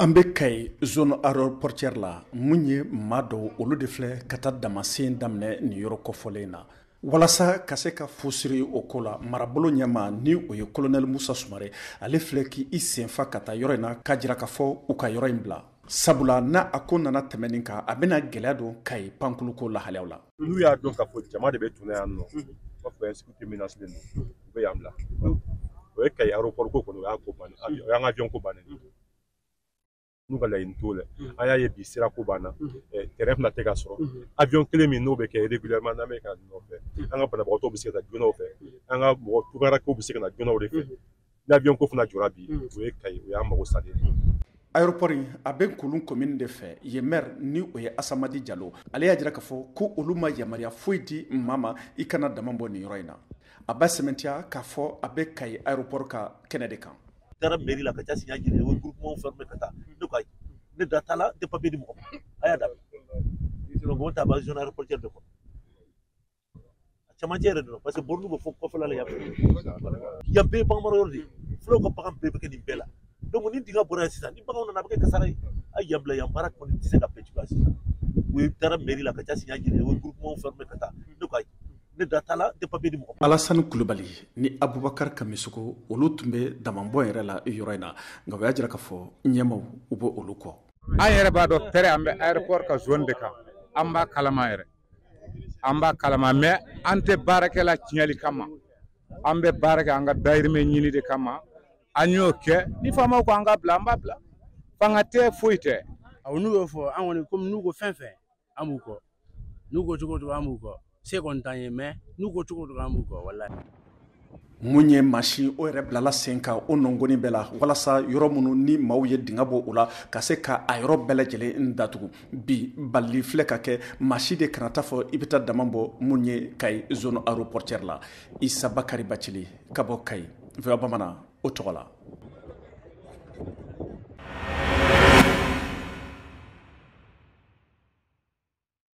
An bɛ Kayi zone aéroportuaire la. Mun ye maa dɔw, olu de filɛ ka taa damasen daminɛ nin yɔrɔ kɔfɔlen in na walasa ka se ka fu siri o ko la. Marabolo ɲɛma, ni o ye colonel Musa Sumare, ale filɛ k'i senfa ka taa yɔrɔ in na k'a jira k'a fɔ u ka yɔrɔ in bila, sabula n'a a ko nana tɛmɛ nin kan, a bɛna gɛlɛya don Kayi pankuluko lahalayaw la. N'u y'a dɔn k'a fɔ jama de bɛ tuna yan nɔ, u b'a fɔ insécurité menacée don, u bɛ yan bila. O ye Kayi aéroport ko kɔni, o y'a ko bannen, o y'an ka avion ko bannen. N'u ka laɲini t'o la, an y'a ye bi sira ko banna, terrain fana tɛ ka sɔrɔ. Avion kelen min n'o bɛ kɛ régulièrement, n'an bɛ ka nɔfɛ, an ka banabagatɔw bɛ se ka taa joona o fɛ, an ka mɔgɔ tunkarankew bɛ se ka na joona o de fɛ. Ni avion ko fana jɔra bi, o ye Kayi, o y'an mago salen ye. Aéroport in a bɛ Kolon commune de fɛ. Yen maire, ni o ye Asamadi Jalo, ale y'a jira k'a fɔ ko olu ma yamaruya foyi di maa ma i kana dama bɔ nin yɔrɔ in na. A b'a sɛmɛntiya k'a fɔ a bɛ Kayi aéroport ka kɛnɛ de kan. Taara mairie la ka taa signer jiri, o ye groupement fermé ka taa. Ne ko ayi, ne da t'a la, n tɛ papier di mɔgɔ ma, a y'a dabila. Sinon mɔgɔ t'a ba zone aéroportuaire de kɔnɔ, a camancɛ yɛrɛ de don, parce que borne bɛ fɔ kɔfɛla la yan fɛ. Yan bɛɛ ye bagan mara yɔrɔ de ye, fulaw ka bagan bɛɛ bɛ kɛ nin bɛɛ la. Donc ni dingɛ bɔra yan sisan, ni baganw nana, a bɛ kɛ kasara ye. A ye yan bila, yan baara kɔni tɛ se ka bɛn cogoya si la. U ye taara mairie la ka taa signer jiri, o ye groupement fermé ka taa. Ne ko ayi, ne da t'a la, n tɛ papier di mɔgɔ ma. Alasani Kulubali ni Abubakar Kamisogo, olu tun bɛ damabɔn yɛrɛ la yɔrɔ in na, nka u y'a jira k'a fɔ ɲɛmaw u bɛ olu kɔ. An yɛrɛ b'a dɔn pɛrɛ an bɛ aéroport ka zone de kan, an b'a kalama yɛrɛ, an b'a kalama, mais an tɛ baarakɛla tiɲɛli kama, an bɛ baara kɛ an ka dayirimɛ ɲini de kama. An y'o kɛ, ni faamaw ko an ka bila, an b'a bila. Fanga tɛ, foyi tɛ. Awɔ, n'u y'o fɔ, an kɔni komi n'u ko fɛn fɛn, an b'u kɔ. N'u ko cogo o cogo, an b'u kɔ. Se kɔni t'an ye, mais n'u ko cogo o cogo, an b'u kɔ walahi. Mun ye mansin o yɛrɛ bilala sen kan o nɔngɔnni bɛɛ la walasa yɔrɔ minnu ni maaw ye dingɛ bɔ o la, ka se ka a yɔrɔ bɛɛ lajɛlen datugu. Bi balili filɛ ka kɛ, maa si de kana taa fɔ i bɛ taa dama bɔ mun ye Kayi zone aéroportuaire la. Isa Bakari Bacili ka bɔ Kayi, VOA Bamanan o tɔgɔ la.